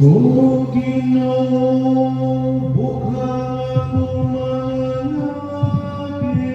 O Ginoo, bukhan akong mga labi.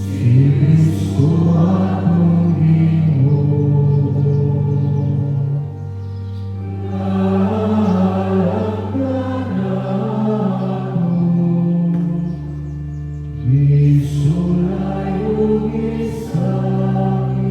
Si Kristo atong Ginoo. Halagdan nato. Gisulay ug gisakit.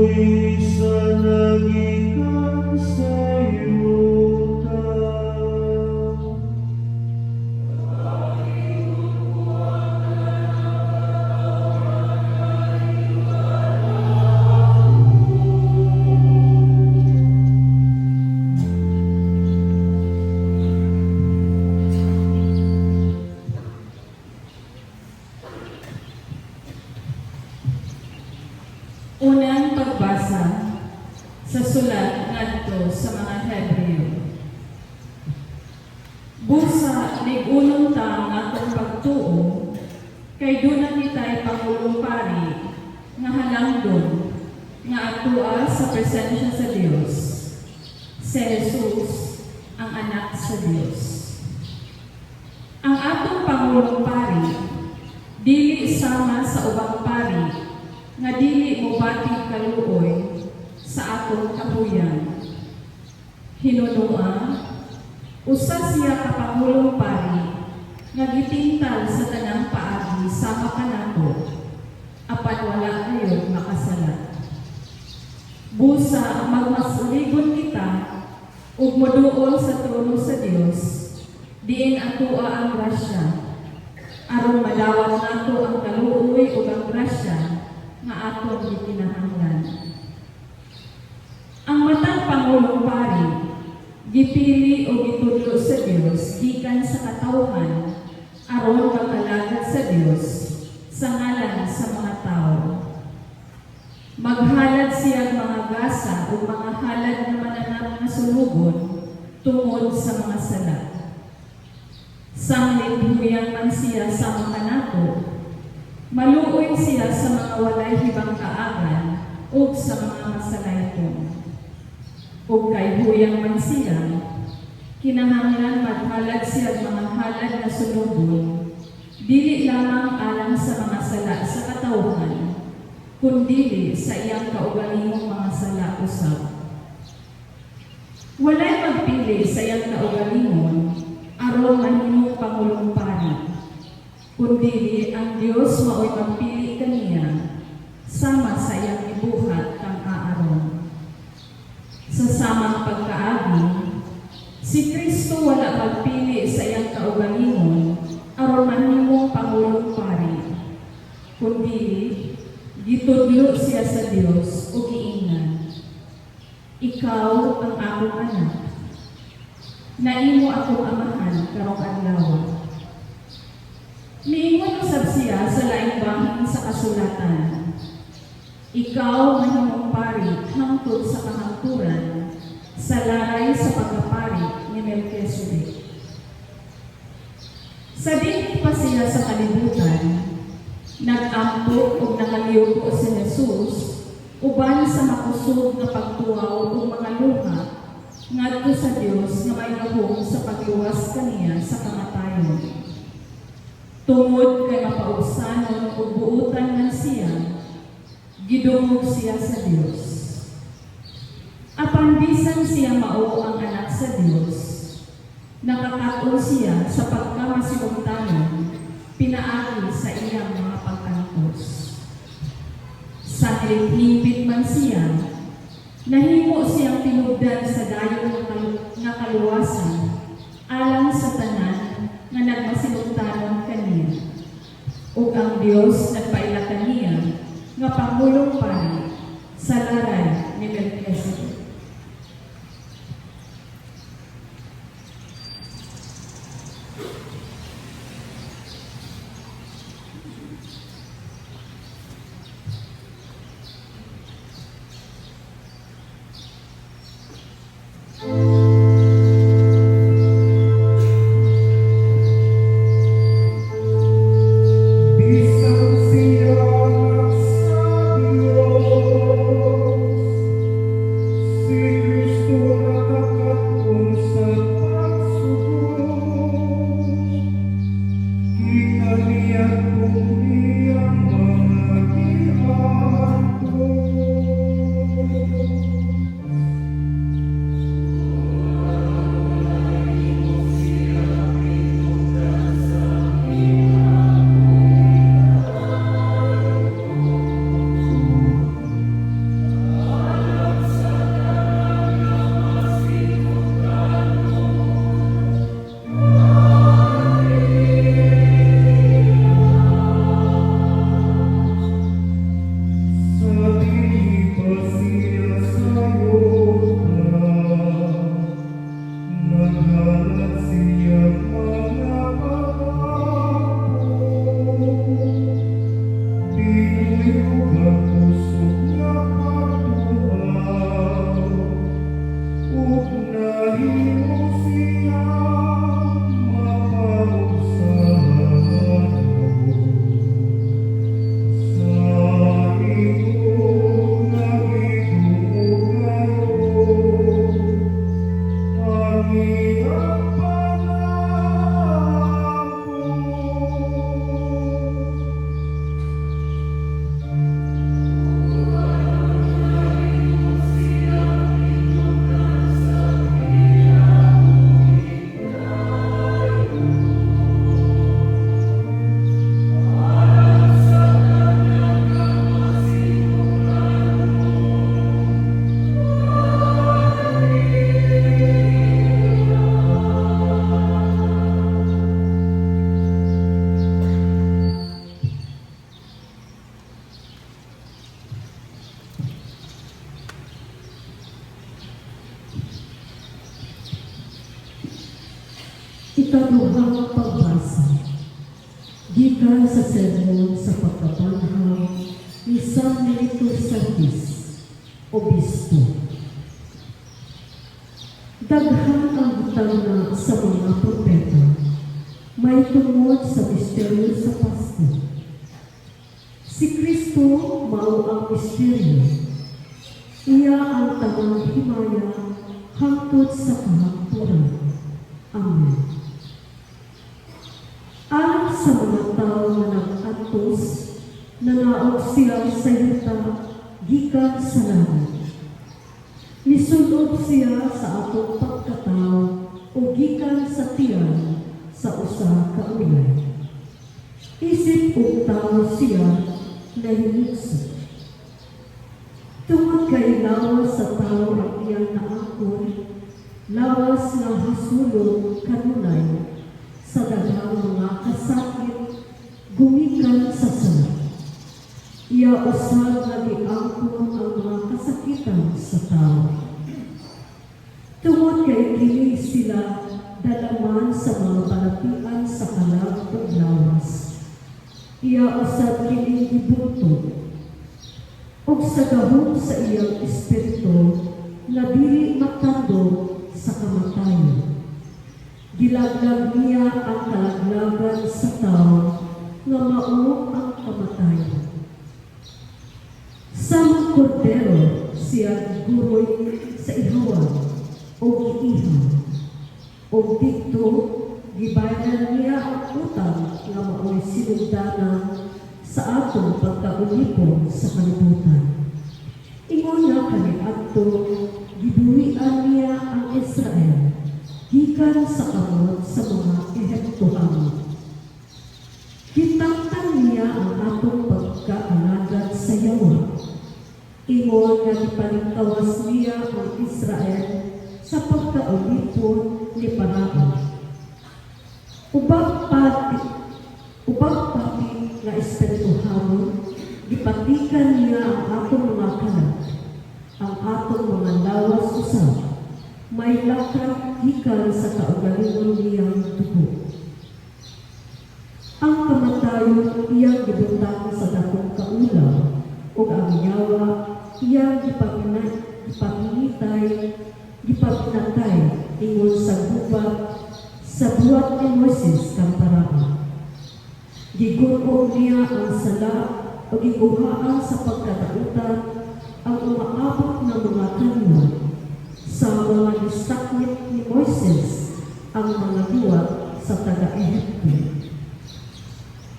Buhi sa nagikan sa yuta. Unang pagbasa sa sulat ngadto sa mga Hebreo. Busa lig-unon ta ang atong pagtuo kay duna kita'y pangulong pari nga halangdon nga atua sa presensya sa Dios. Si Jesus, ang anak sa Dios. Ang atong pangulong pari dili sama sa ubang pari nga dili mobati kaluoy sa atong kahuyan. Hinunua, usa siya ka pangulong pari nga gitintal sa tanang paagi sama kanato, apan wala gayod makasala. Busa magmasaligon kita ug moduol sa trono sa Dios, diin atoa ang grasya, aron madawat nato ang kaluoy ug ang grasya nga aton gikinahanglan. Ang matag pangulong pari gipili o gitudlo sa Dios gikan sa katawhan aron mag-alagad sa Dios sa ngalan sa mga tawo. Maghalad siya mga gasa o mga halad nga mananap nga sunugon tungod sa mga sala. Sanglit huyang man siya sama kanato, maluoy siya sa mga walay hibangkaagan ug sa mga masalayton. Ug kay huyang man siya, kinahanglan maghalad siya og mga halad nga sunugon, dili lamang alang sa mga sala sa katawhan, kundili sa iyang kaugalingong mga sala usab. Walay magpili sa iyang kaugalingon aron mahimong pangulong pari, kundili ang Dios mao'y magpili kaniya sama sa iyang gibuhat kang Aaron. Sa samang pagkaagi, si Kristo wala magpili sa iyang kaugalingon aron mahimong pangulong pari, kundili gitudlo siya sa Dios ug giingnan, "Ikaw ang akong anak. Naimo akong amahan karong adlaw." Miingon usab siya sa laing bahin sa kasulatan, "Ikaw mahimong pari hangtod sa kahangturan sa laray sa pagkapari ni Melchizedek." Sa dinhi pa siya sa kalibutan, nag-ampo ug nangaliyuko si Jesus uban sa makusog nga pagtuwaw ug mga luha ngadto sa Dios nga may gahom sa pagluwas kaniya sa kamatayon. Tungod kay mapaubsanon ug buutan man siya, gidungog siya sa Dios. Apan bisan siya mao ang anak sa Dios, nakakaton siya sa pagkamasinugtanon pinaagi sa iyang mga pag-antos. Sa hipit man siya, nahimo siyang tinubdan sa dayon nga kaluwasan alang sa tanan nga nagmasinugtanon kaniya. Ug ang Dios nagpaila kaniya nga pangulong pari sa laray ni Melchizedek. Bisan siya anak sa Diyos, Ikaduhang pagbasa. Gikan sa sermon sa pagkabanhaw ni San Benito Sarkis, Obispo. Daghan ang butang sa mga propeta may tungod sa misteryo sa Pasko. Si Kristo mao ang misteryo. Iya ang tanang himaya hangtod sa kahangturan. Amen. Alang sa mga tao nga nag-antos, nanaog siya sa yuta gikan sa langit. Nisulob siya sa atong pagkatao o gikan sa tiyan sa usa ka ulay. Isip og tao siya nahimugso. Tungod kay lawas sa tao ang iyang naangkon, lawas nga hasulon kanunay sa daghang mga kasakit gumikan sa sala. Iya usab nga giangkon ang mga kasakitan sa tao. Tungod kay kini sila dalaman sa mga balatian sa kalag ug lawas, iya usab kini gibuntog ug sa gahom sa iyang espiritu nga dili matandog sa kamatayon, gilaglag niya ang kalaglagan sa tao nga mao ang kamatayon. Samang kordero siya giguroy sa ihawan o giihaw. O didto gibayaran niya ang utang nga mao'y sinugdanan sa atong pagkaulipon sa kalibutan. Ingon nga kaniadto gibuhian niya ang Israel gikan sa kamot sa mga Ehiptohanon. Gitangtang niya ang atong pagkaalagad sa yawa. Ingon nga gipaningkawas niya ang Israel sa pagkaulipon ni Parao. Ubang pati nga espirituhanon, gipatikan niya ang atong mga kalag, ang atong mga lawas usab, may lakad gikan sa kaugalingon niyang dugo. Ang kamatayon iyang gibutang sa dakong kaulaw ug ang yawa iyang gipaminatay ingon sa gubat sa buhat ni Moises kang Parao. Gigun-og niya ang sala o gikuhaan sa pagkadautan ang umaabot ng mga kaliwat sa mga nisakit ni Moises ang mga liwat sa taga-Ehipto.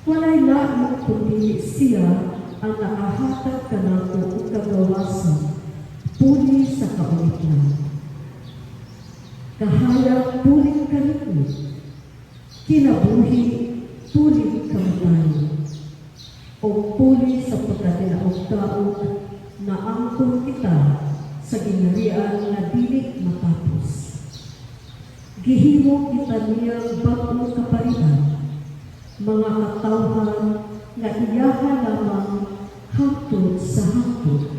Walay lain kundi siya ang nakahatag kanato og kagawasan puli sa kaulipnan. Kahayag puling kalikot, kinabuhi puling kamatayon, o puli sa pagkatinaog-taog naangkon kita sa gingharian nga dili matapos. Gihimo kita niyang bag-ong kaparian, mga katawhan nga iyaha lamang hangtod sa hangtod.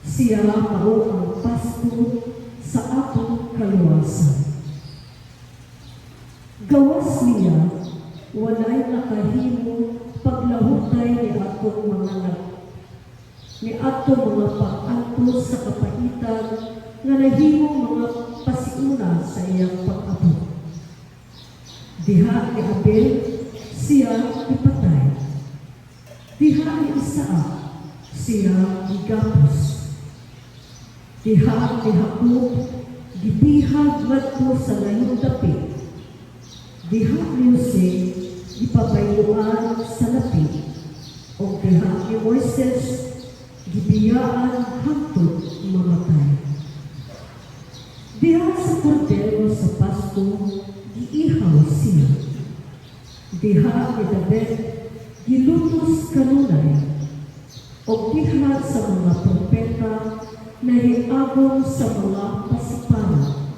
Siya mao ang Pasko sa atong kaluwasan. Gawas niya, walay nakahimo paglahutay ni atong mga pag-antos sa kapaitan nga nahimong mga pasiuna sa iyang pag-abot. Diha ni Abel, siya ipatay. Diha ni Isaac, siya gigapos. Diha ni Jacob, gibihag ngadto sa layong dapit. Diha ni Jose, gipabayuan sa lapi. O diha ni Moises, gibiyaan hangtod mamatay. Diha sa kordero sa Pasko, giihaw siya. Diha ni David, gilutos kanunay. O diha sa mga propeta, nahiagom sa mga pasipala.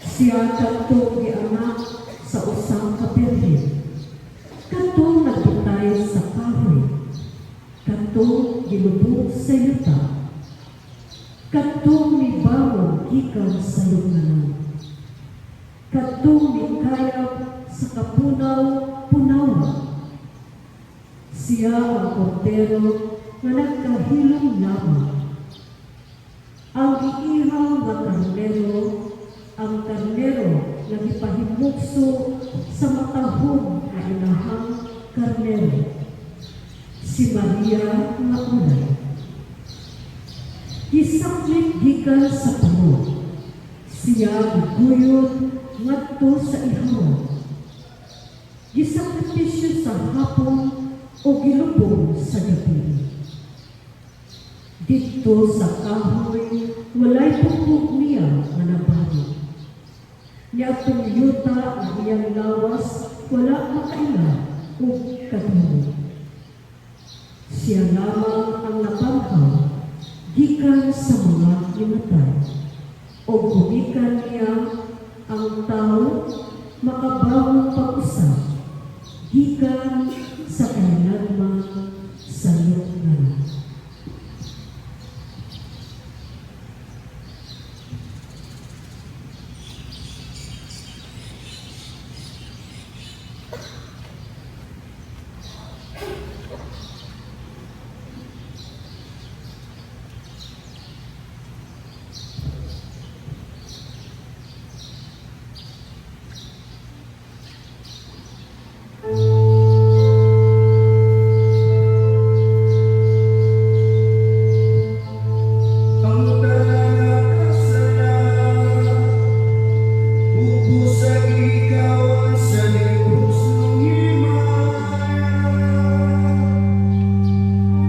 Siya kadtong gianak sa usang ka birhen. Kadtong nagbitay sa kahoy. Kadtong gilubong sa yuta. Kadtong mibangon gikan sa lubnganan. Kadtong mikayab sa kapunaw-punawa. Siya ang kordero nga nagkahilong lamang. Ang iihaw nga karnero, ang karnero nga gipahimugso sa matahom nga inahang karnero. Si Maria nga ulay. Gisaklit gikan sa pango. Siya giguyod ngadto sa ihawan. Gisakripisyo sa hapon o gilubong sa gabi. Didto sa kahoy, walay pugpog niya nga nabali. Niadtong yuta ang iyang lawas, wala makaila og kadungog. Siya lamang ang nabanhaw gikan sa mga namatay. O gumikan niya ang tao makabangon pag-usab gikan sa kahinatman sa lukngan. Ang tanan kasala, ubos sa ikaw sa Diyos ng himaya.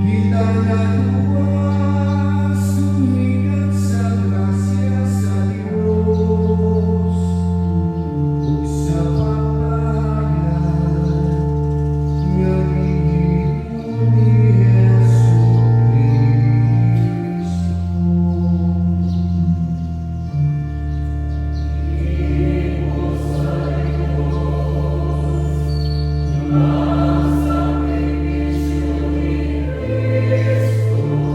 Kita naluwas, gumikan sa grasya sa Diyos, ug sa pagpahayag nga gihimo ni Hesus Kristo.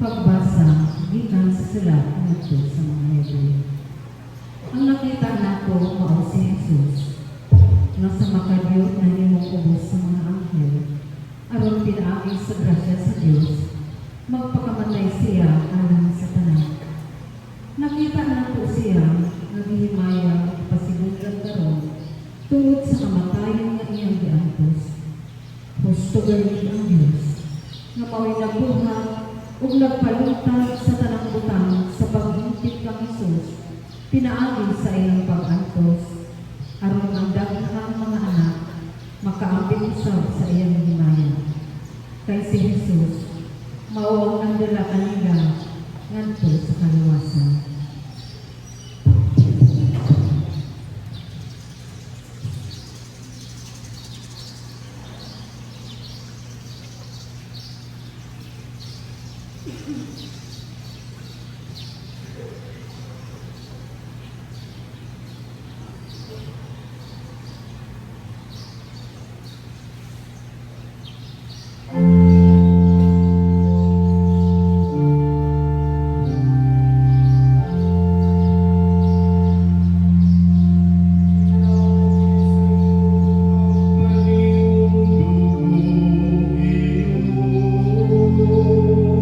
Pagbasa gikan sa sulat ngadto sa mga Hebreo. Ang nakita nato mao si Jesus, nga sa makadiyot nahimong ubos sa mga anghel, aron pinaagi sa grasya sa Dios, magpakamatay siya alang sa tanan. Nakita nato siya nga gihimaya ug pasigunggan karon tungod sa kamatayon nga iyang giantos. Husto gani ang Dios nga mao'y nagbuhat ug nagpaluntad sa tanang butang sa paghimpit kang Hesus pinaagi sa iyang pag-antos, aron ang daghang mga anak makaapil usab sa iyang himaya. Kay si Jesus mao ang nagdala kanila ngadto sa kaluwasan. Dugo, Ginoo.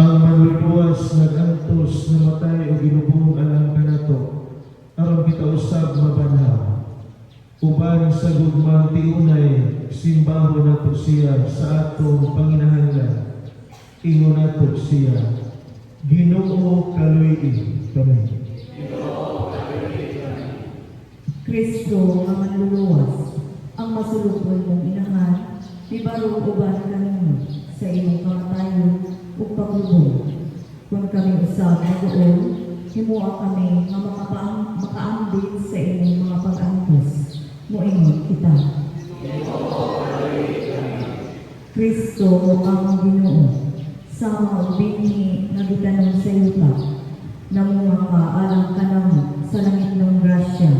Ang Manluluwas nag-antos, namatay ug gilubong alang kanato aron kita usab mabanhaw. Uban sa gugmang tiunay, simbahon nato siya sa atong panginahanglan. Ingon nato siya, Ginoo, kaluy-i kami. Kristo nga Manluluwas, ang masulupon mong inahan, mibarog uban kanimo sa imong kamatayon ug paglubong. Kung kami usab maguol, himoa kami nga makaambit sa imong mga pag-antos. Moingon kita. Kristo ang Ginoo, sama og binhi nga gitanom sa yuta, namunga ka alang kanamo sa langitnong grasya.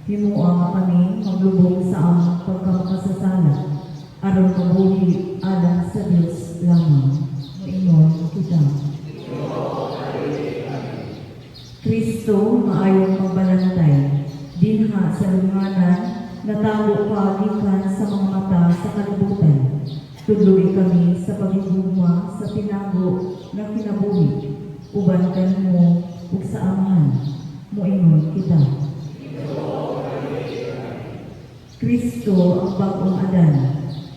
Himoa nga kami maglubong sa among pagkamakasasala, aron mabuhi alang sa Dios lamang. Moingon kita. Kristo, maayong magbalantay, dinha sa lunghanan, natago ka gikan sa mga mata sa kalibutan. Tudloi kami sa paghigugma sa tinago nga kinabuhi, uban kanimo ug sa Amahan. Moingon kita. Kristo ang bag-ong Adan,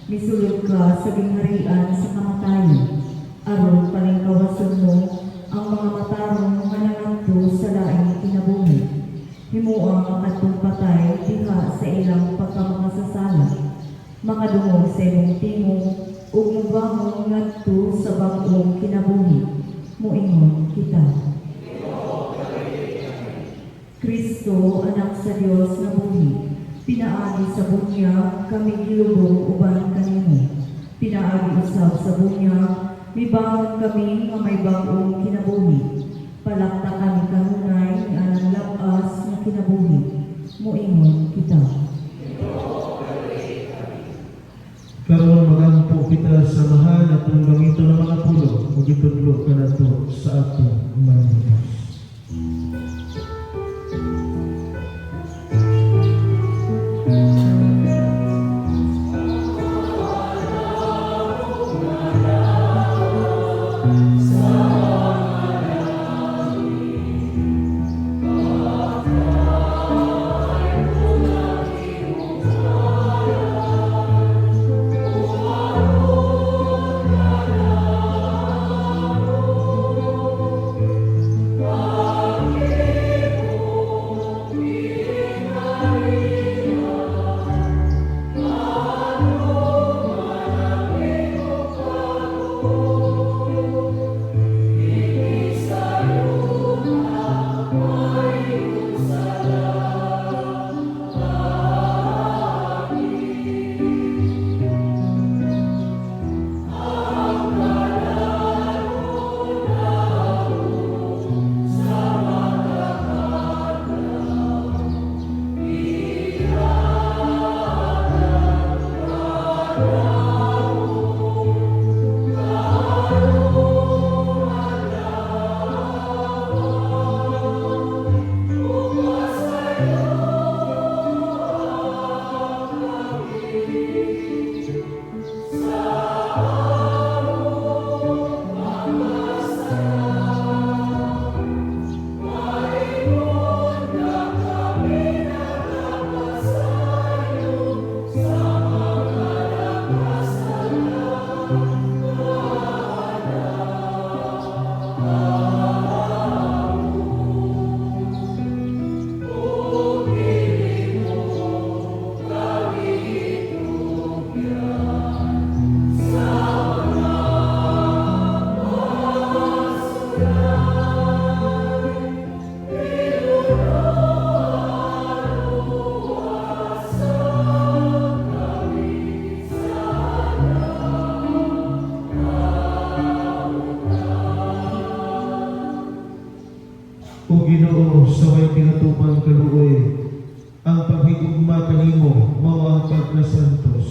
misulod ka sa gingharian sa kamatayon, aron palingkawason mo ang mga matarong nga nangadto sa laing kinabuhi. Himoa nga kadtong patay diha sa ilang pagkamakasasala, makadungog sa imong tingog ug mobangon ngadto sa bag-ong kinabuhi. Moingon kita. Kristo, anak sa Dios nga buhi, pinaagi sa bunyag kami gilubong uban kanimo. Pinaagi usab sa bunyag, mibangon kami nga may bag-ong kinabuhi. Palakta kami kanunay nianang lab-as nga kinabuhi. Moingon kita. Karon magampo kita sa Amahan, atong gamiton ang mga pulong ug gitudlo kanato sa atong Manluluwas. O Ginoo, sa way kinatupang kaluoy, ang paghigugma kanimo mao ang pagkasantos.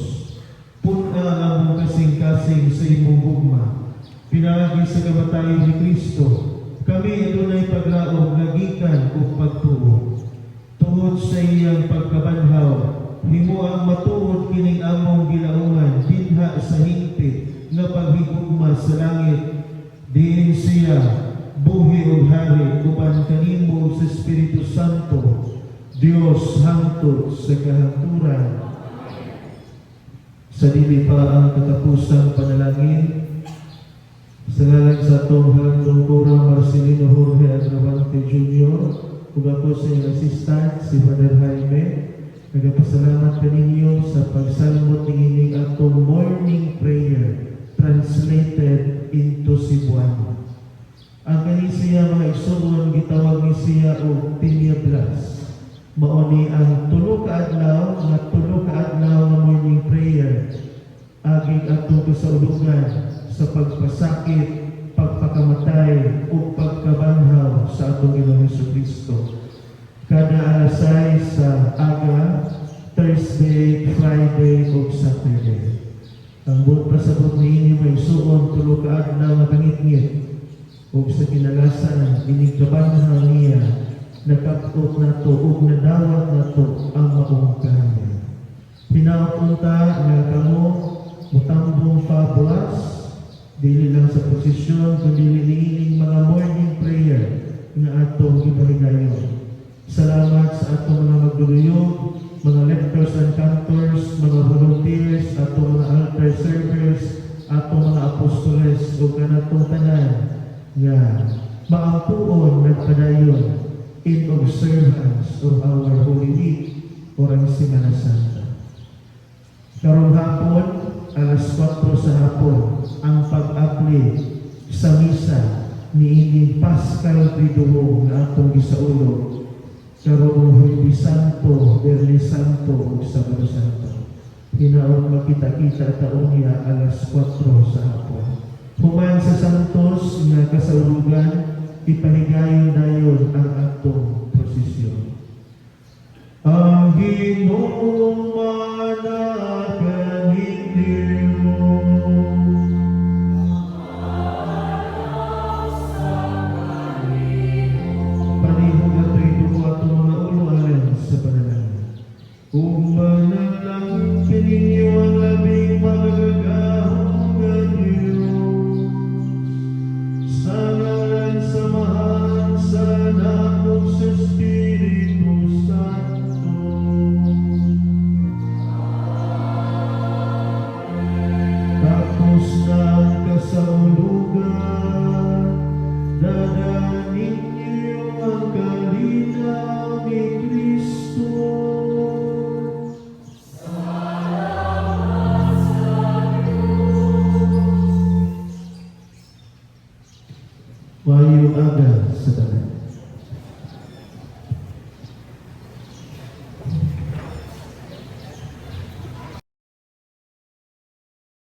Pun-a ang among kasing-kasing sa imong gugma. Pinaagi sa kamatayon ni Kristo, kami adunay paglaom nga gikan og pagtuo. Tungod sa iyang pagkabanhaw, himoang matuod kining among gilaungan dinha sa hingpit nga paghigugma sa langit, diin Siya buhi ug hari uban kanimo sa Espiritu Santo, Dios, hangtod sa kahangturan. Sa dili pa ang katapusang panalangin, sa ngalan sa atong halangdong Kura Marcelino Jorge Agravante Jr. ug ako sa iyang assistant, si Father Jaime, nagapasalamat kaninyo sa pagsalmot niining atong morning prayer translated into Cebuano. Ang kani siya, mga igsuon, gitawag ni siya og tinieblas. Mao ni ang 3 ka adlaw nga 3 ka adlaw nga morning prayer agig atong kasaulugan sa pagpasakit, pagpakamatay ug pagkabanhaw sa atong Ginoong Kristo. Kada alas 6 sa aga, Thursday, Friday ug Saturday. Ang buot pasabot niini, mga igsuon, 3 ka adlaw nga kangitngit ug sa kinalasan inig kabanhaw niya, nakab-ot nato ug nadawat nato ang maong kahangyan. Hinaot unta nga kamo mutambong pa buwas, dili lang sa posisyon kundi niining mga morning prayer nga atong gipahigayon. Salamat sa atong mga magduduyog, mga lectors and cantors, mga volunteers, atong mga altar servers, atong mga apostoles ug kanatong tanan nga maampuon nagpadayon in observance of our Holy Week or ang Semana Santa. Karong hapon, alas 4 sa hapon, ang pag-abli sa misa niining Paschal Triduum nga atong gisaulog karong Huwebes Santo, Biyernes Santo ug Sabado Santo. Hinaot makita-kita ta unya alas 4 sa hapon. Human sa Santos nga kasaulugan, ipahigayon dayon ang atong prosesyon. Ang Ginoo maanaa kaninyo. Palihog ato'y duko atong mga ulo alang sa panalangin. Ug manalangin kaninyo ang labing makagagahom nga Diyos. Sa ngalan sa Amahan, sa Anak, ug sa Espiritu Santo. Tapos na ang kasaulugan, dad-a ninyo ang kalinaw ni Kristo. Salamat sa Diyos. Maayong aga sa tanan.